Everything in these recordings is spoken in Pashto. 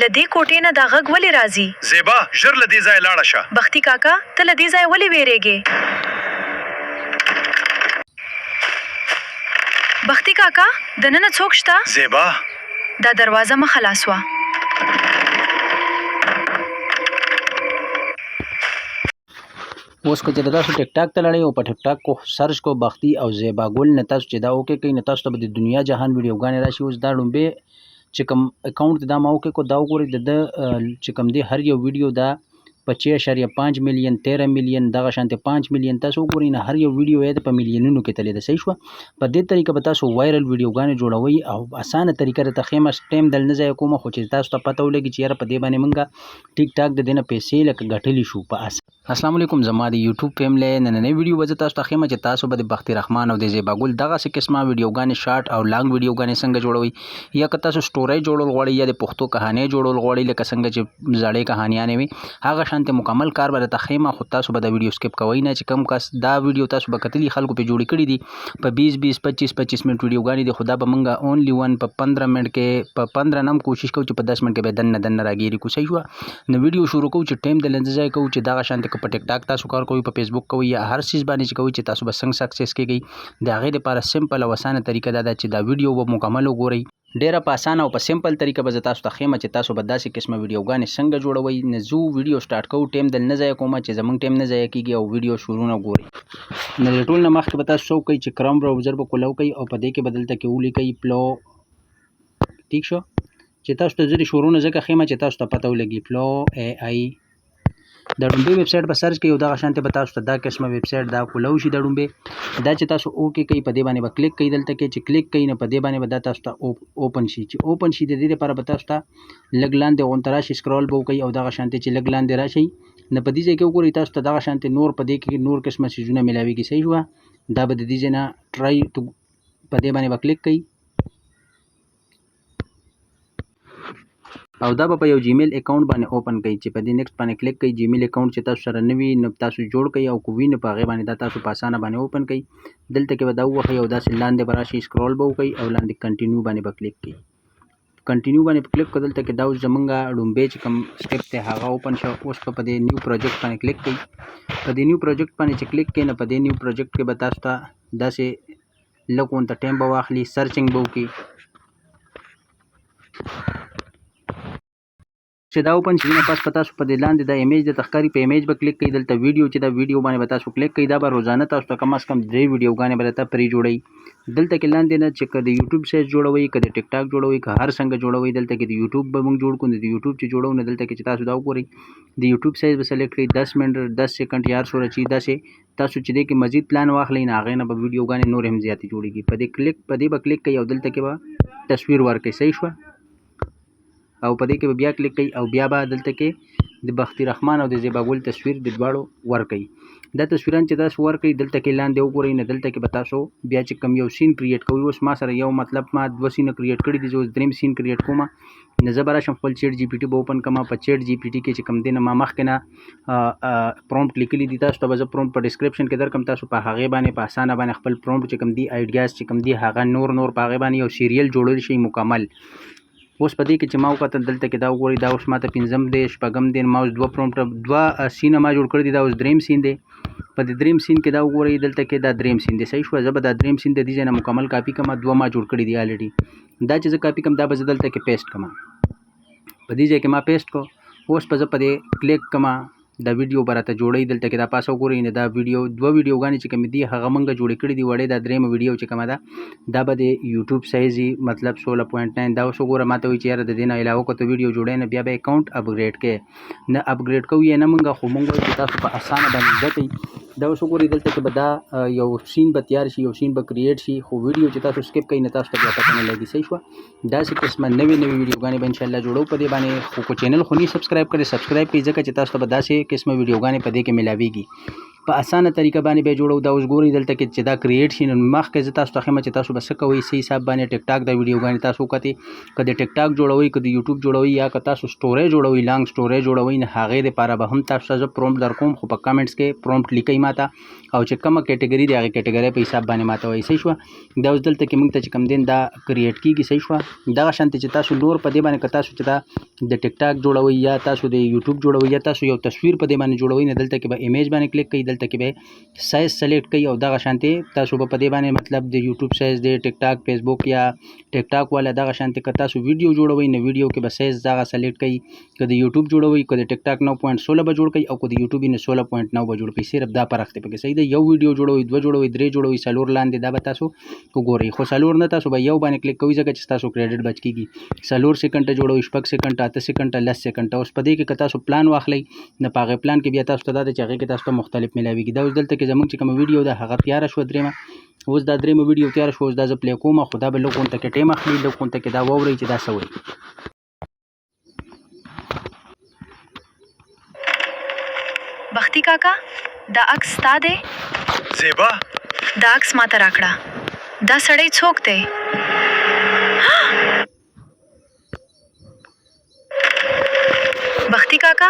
له دې کوټې نه دا غږ ولې راځي؟ زېبا، ژر له دې ځایه لاړه شه. بختي کاکا، ته له دې ځایه ولې وېرېږې؟ بختي کاکا، دننه څوک شته؟ زېبا! دا دروازه مه خلاصوه. اوس که چېرې تاسو ټیک ټاک ته لاړئ او په ټیک ټاک کو سرچ کو بختی او زیبا ګل نه تاسو چې دا اوکې کوي نو تاسو ته به د دنیا جهان ویډیوګانې راشي. اوس دا ړومبی چې کوم اکاونټ دی دا ما اوکې کو، دا وګورئ د ده چې کوم دی هر یو ویډیو دا په 6.5 میلیون، 13 میلیون، دغه شانتې 5 میلیون، تاسو وګورئ نه هر یو ویډیو یې په میلیونونو کې تللی ده. صحیح شوه؟ په دې طریقه به تاسو وایرل ویډیوګانې جوړوئ او اسانه طریقه درته ښیم. ټایم دل نه ضایع کوم، خو چې تاسو ته پته ولګي چې یاره په دې باندې مونږ ټیک ټاک د دې نه پیسې لکه ګټلی شو په اسانه. السلام علیکم زما د یوټیوب فیملی، نننۍ ویډیو به زه تاسو ته ښیم چې تاسو به د بختي رحمان او د زیبا ګل دغسې قسمه ویډیوګانې شارټ او لانګ ویډیوګانې څنګه جوړوئ، یا که تاسو سټورۍ جوړول غواړئ یا د پښتو کهانۍ جوړول غواړئ لکه څنګه چې زړې کهانیانې وي هغه شانتې مکمل کار به درته ښیم. خو تاسو به دا ویډیو سکپ کوئ نه، چې کوم کس دا ویډیو تاسو به کتلي خلکو پرې جوړې کړي دي په 20 20 25 25 منټ ویډیوګانې دي، خو دا به مونږ اونلي ون په 15 منټ کې، په 15 نه هم کوشش کوو چې په 10 منټ کې به یې دننه دننه راګیري کړو. صحیح شوه؟ نو ویډیو شروع کوو چې ټایم د لنځه ځای کوو چې دغه شانتې که په ټیک ټاک تاسو کار کوئ، په فیسبوک کوئ یا هر څیز باندې چې کوئ چې تاسو به څنګه سکسس کیږئ، د هغې لپاره سمپل او اسانه طریقه دا ده چې دا ویډیو به مکمل وګورئ. ډیره په اسانه او په سمپل طریقه به زه تاسو ته ښیم چې تاسو به داسې قسمه ویډیوګانې څنګه جوړوئ. نو ځو ویډیو سټارټ کوو، ټایم دل نه ضایع کوم چې زمونږ ټایم نه ضایع کیږي او ویډیو شروع نه ګورئ. نو د ټول نه مخکې به تاسو څه وکړئ چې کروم براوزر به کولاو کوئ او په دې کې به دلته کې ولیکئ پلو، ټیک شو؟ چې تاسو ته زه د شروع نه ځکه ښیم چې تاسو ته پته ولګي پلو ای آی د ړومبي ویب سایټ به سرچ کوي او دغه شانتې به تاسو ته دا قسمه ویب سایټ دا کولاو شي. د ړومبي دا چې تاسو اوکې کوي په دې باندې به کلیک کوي، دلته کې چې کلیک کوي نو په دې باندې به دا تاسو ته اوپن شي. چې اوپن شي د دې لپاره به تاسو ته لږ لاندې غونته راشي، سکرول به وکړئ او دغه شانتې چې لږ لاندې راشي نو په دې ځای کې وګورئ تاسو ته دغه شانتې نور په دې کې نور قسمه څیزونه میلاویږي. صحیح شوه؟ دا به د دې ځای نه ټرای په دې باندې به کلیک کوي او دا به په یو جیمیل اکاونټ باندې اوپن کړئ. چې په دې نیکسټ باندې کلیک کړئ، جیمیل اکاونټ چې تاسو سره نه وي نو تاسو جوړ کړئ او که وي نو په هغې باندې دا تاسو په اسانه باندې اوپن کړئ. دلته کې به دا ووهئ او داسې لاندې به راشي، سکرول به وکړئ او لاندې کنټینیو باندې به کلیک کړئ. کنټینیو باندې کلیک کړئ، دلته کې دا اوس زمونږ ړومبی چې کوم سټیپ دی هغه اوپن شو. اوس به په دې نیو پروجیکټ باندې کلیک کړئ. په دې نیو پروجیکټ باندې چې کلیک کړئ نو په دې نیو پروجیکټ کې به تاسو ته داسې لږ غونته ټایم به واخلي، سرچینګ به وکړي. چې دا اوپن شي نو پس په تاسو په دې لاندې دا امیج د تخکاری په امیج به کلیک کړئ. دلته ویډیو چې دا ویډیو باندې به تاسو کلیک کړئ، دا به روزانه تاسو ته کم از کم 3 ویډیوګانې به درته پرې جوړوي. دلته کې لاندې نه چې که د یوټیوب سایز جوړوئ، که د ټیک ټاک جوړوئ، که هر څنګه جوړوئ، دلته کې د یوټیوب به موږ جوړ کړو. نو د یوټیوب چې جوړو نو دلته کې چې تاسو دا وګورئ د یوټیوب سایز به سلیکټ کړئ، 10 منټ 10 سیکنډ یا هر څومره چې داسې تاسو چې دې کې مزید پلان واخلئ نو هغې نه به ویډیوګانې نورې هم زیاتې جوړېږي. په دې کلیک په دې به کلیک کوئ او دلته کې به تصویر ورکړئ. صحیح شوه؟ او په دې کې به بیا کلیک کوئ او بیا به دلته کې د بختي رحمان او د زیبا ګل تصویر د دواړو ورکړئ. دا تصویران چې تاسو ورکړئ دلته کې لاندې وګورئ نو دلته کې به تاسو بیا چې کوم یو سین کریټ کوئ. اوس ما سره یو مطلب ما دوه سینه کریټ کړي دي، زه اوس دریم سین کریټ کوم. نو زه به راشم خپل چیټ جی پی ټي به اوپن کړم. په چیټ جی پی ټي کې چې کوم دی نو ما مخکې نه پرومپټ لیکلي دي، تاسو ته به زه پرومپټ په ډسکرپشن کې درکړم. تاسو په هغې باندې په اسانه باندې خپل پرومپټ چې کوم دي آیډیاز چې کوم دي هغه نور نور په هغې باندې یو سیریل جوړول شي مکمل. اوس په دې کې چې ما وکتل دلته کې دا وګورئ، دا اوس ماته پنځم دی، شپږم دی، ما اوس دوه پرومپټ دوه سینه ما جوړ کړي دي، دا اوس دریم سین دی. په دې دریم سین کې دا وګورئ دلته کې دا دریم سین دی. صحیح شوه؟ زه به دا دریم سین د دې ځای نه مکمل کاپي کړم. دوه ما جوړ کړي دي الریډي. دا چې زه کاپي کړم دا به زه دلته کې پیسټ کړم. په دې ځای کې ما پیسټ کړو. اوس به زه په دې کلیک کړم، دا ویډیو به راته جوړوي. دلته کې دا پاسه وګورئ نو دا ویډیو دوه ویډیوګانې چې کومې دي هغه مونږ جوړې کړې دي وړې. دا درېیمه ویډیو چې کومه ده دا به د یوټیوب سایز وي، مطلب 16.9. دا اوس وګوره ما ته وایي چې یاره د دې نه علاوه که ته ویډیو جوړوې نو بیا به اکاونټ اپګریډ کړې. نه اپګریډ کوو یې نه مونږ، خو مونږ وایو چې تاسو په اسانه باندې زده کړئ. دا اوس وګورئ دلته کې به دا یو سین به تیار شي، یو سین به کریټ شي، خو ویډیو چې تاسو سکپ کړئ نو تاسو ته بیا پته نه لګي. صحیح شوه؟ داسې قسمه نوې نوې ویډیوګانې به انشاءالله جوړو په دې باندې. خو که چینل خو نه سبسکرایب کړئ سبسکرایب کړئ، ځکه چې تاسو ته به داسې قسمه ویډیوګانې په دې کې میلاویږي. په اسانه طریقه باندې به جوړو. دا اوس ګورئ دلته کې چې دا کریټ شي نو مخکې زه تاسو ته ښیم چې تاسو به څه کوئ. څه حساب باندې ټیک ټاک دا ویډیوګانې تاسو وکتې، که د ټیک ټاک جوړوئ، که د یوټیوب جوړوئ، یا که تاسو سټوري جوړوئ، لانګ سټوري جوړوئ، نو هغې دپاره به هم تاسو ته زه پرومپټ درکوم. خو په کمنټس کې پرومپټ لیکئ ماته او چې کومه کیټګري دی هغې کیټګرۍ په حساب باندې ماته وایي. صحیح شوه؟ دا اوس دلته کې موږ ته چې کوم دی دا کریټ کیږي. صحیح شوه؟ دغه شانتې چې تاسو نور په دې باندې که تاسو چې دا د ټیک ټاک جوړوئ یا تاسو د یوټیوب جوړوئ یا تاسو یو تصویر په دې باندې جوړوئ، نو دلته کې به امیج باندې کلیک کوئ، دلته کې به سایز سلیکټ کوئ او دغه شانتې تاسو به په دې باندې مطلب د یوټیوب سایز دی، ټیک ټاک، فیسبوک یا ټیک ټاک والا دغه شانتې که تاسو ویډیو جوړوئ نو ویډیو کې به سایز دغه سلیکټ کوئ. که د یوټیوب جوړوئ، که د ټیک ټاک 9.16 به جوړ کوئ او که د یوټیوب نو 16.9 به جوړ کوئ. صرف دا فرق دی پکې، صحیح دی. یو ویډیو جوړوئ، دوه جوړوئ، درې جوړوئ، څلور لاندې دا به تاسو وګورئ، خو څلور نه تاسو به یو باندې کلیک کوئ ځکه چې ستاسو کریډټ بچ کیږي. 4 سیکنډه جوړوئ، 6 سیکنډه، 8 سیکنډه، 10 سیکنډه. اوس په دې کې که تاسو پلان واخلئ نو په هغې پلان کې بیا تاسو ته دا دی چې هغې کې تاسو ته مختلف میلاویږي. دا اوس دلته کې زموږ چې کومه ویډیو ده هغه تیاره شوه، درېیمه اوس دا درېیمه ویډیو تیاره شوه. اوس دا زه پلی کوم، خو دا به لږ غونته کې ټایم اخلي، لږ غونته کې دا واورئ چې دا څه وایي. بختي کاکا، دا عکس ستا دی؟ زیبا! دا عکس ماته راکړه. دا سړی څوک دی؟ بختي کاکا،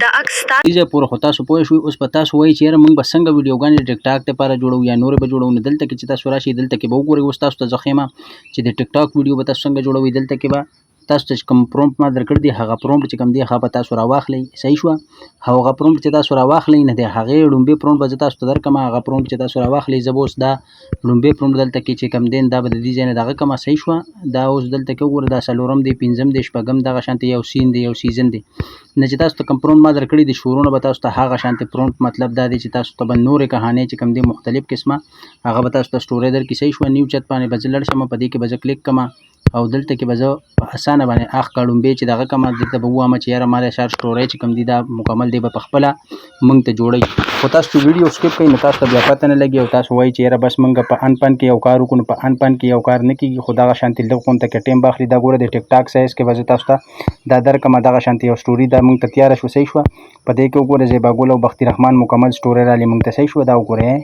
دا عکس ستا دې ځای پورې خو تاسو پوه شوئ. اوس به تاسو وایئ چې یاره موږ به څنګه ویډیوګانې د ټیک ټاک لپاره جوړوو یا نورې به جوړوو. نو دلته کې چې تاسو راشئ دلته کې به وګورئ. اوس تاسو ته زه ښیم چې د ټیک ټاک ویډیو به تاسو څنګه جوړوئ. دلته کې به تاسو ته چې کوم پرومپټ ما درکړ دی هغه پرومپټ چې کوم دی هغه به تاسو راواخلئ، صحیح شوه. هغه پرومپټ چې تاسو راواخلئ نو د هغې ړومبی پرومپټ به زه تاسو ته درکړم. هغه پرومپټ چې تاسو راواخلئ، زه به اوس دا ړومبی پرومپټ دلته کې چې کوم دی دا به د دې ځای نه دغه کړم، صحیح شوه. دا اوس دلته کې وګوره، دا څلورم دی، پنځم دی، شپږم، دغه شانتې یو سین دی، یو سیزن دی. نو چې تاسو ته کوم پرومپټ ما درکړی دی شروع نه به تاسو ته هغه شانتې پرومپټ مطلب دا دی چې تاسو ته به نورې کهانۍ چې کوم دی مختلف قسمه هغه به تاسو ته سټوري درکړي، صحیح شوه. نیو چت باندې به زه لاړ شم، په دې کې به زه کلیک کړم او دلته کې به زه په اسانه باندې اخ کړم به چې دغه کومه دلته به ووایم چې یاره ما د شارټ سټوري چې کوم دی دا مکمل دی به په خپله موږ ته جوړوي. خو تاسو چې ویډیو سکیپ کوئ نو تاسو ته بیا پته نه لګي او تاسو وایئ چې یاره بس موږ په ان پن کې یو کار وکړو، نو په ان پن کې یو کار نه کېږي. خو دغه شانتې لږ غونته کې ټایم به اخلي. دا ګوره د ټیک ټاک سایز کې به زه تاسو ته دا درکړم، دغه شانتې یو سټوري دا موږ ته تیاره شوه، صحیح شوه. په دې کې وګوره زیبا ګل او بختي رحمان مکمل سټوري راغلې موږ ته، صحیح شوه. دا وګورئ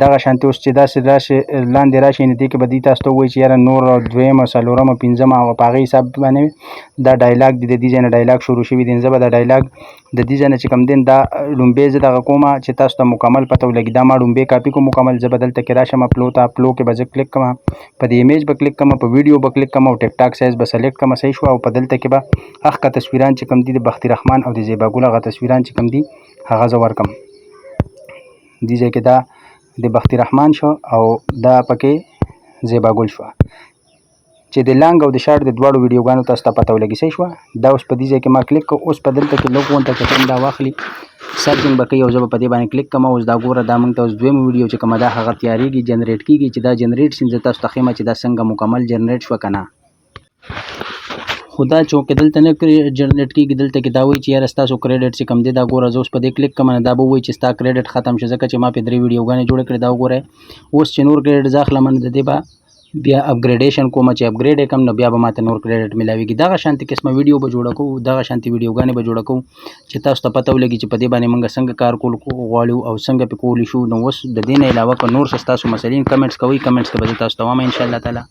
دغه شانتې اوس چې داسې راشي لاندې راشي نو دې کې به دوی تاسو ته ووایي چې یاره نور دویمه، څلورمه، پنځمه او په هغې حساب باندې دا ډایلاګ دی، د دې ځای نه ډایلاګ شروع شوي دي. زه به دا ډایلاګ د دې ځای نه چې کوم دی دا ړومبی زه دغه کومه چې تاسو ته مکمل پته ولګي. دا ما ړومبی کاپي کوم مکمل. زه به دلته کې راشم اپلو ته، اپلو کې به زه کلیک کړم، په دې امیج به کلیک کړم، په ویډیو به کلیک کړم او ټیک ټاک سایز به سلیکټ کړم، صحیح شوه. او په دلته کې به هغه تصویران چې کوم دي د بختي رحمان او د زیبا ګل هغه تصویران چې کوم دي هغه زه ورکړم. دې ځای کې دا د بختي رحمان شو او دا پکې زیبا ګل شوه چې د لانګ او د شارټ د دواړو ویډیوګانو تاسو ته پته ولګي، صحیح شوه. دا اوس په دې ځای کې ما کلیک کړ. اوس په دلته کې لږ غونته چې کوم دا واخلي سرچینګ به کوي او زه به په دې باندې کلیک کړم. اوس دا ګوره دا موږ ته اوس دویمه ویډیو چې کومه ده هغه تیارېږي، جنریټ کېږي. چې دا جنریټ شي زه تاسو ته ښیم چې دا څنګه مکمل جنریټ شوه که نه. خو دا چونکې دلته نه جنریټ کېږي، دلته کې دا وایي چې یاره ستاسو کریډټ چې کوم دی دا ګوره زه اوس په دې کلیک کړم نو دا به ووایي چې ستا کریډټ ختم شو ځکه چې ما پې درې ویډیوګانې جوړې کړې. دا وګورئ اوس چې نور کریډټ زه اخلم نو د دې به بیا اپګریډیشن کوم، چې اپګریډ یې کړم نو بیا به ماته نور کریډټ میلاویږي. دغه شانتې قسمه ویډیو به جوړه کوو، دغه شانتې ویډیوګانې به جوړه کوو چې تاسو ته پته ولګي چې په دې باندې موږ څنګه کار کول غواړو او څنګه پې کولی شو. نو اوس د دې نه علاوه که نور څه ستاسو مسلې کمنټس کوئ، کمنټس کې به زه تاسو ته وایم انشاءالله تعالی.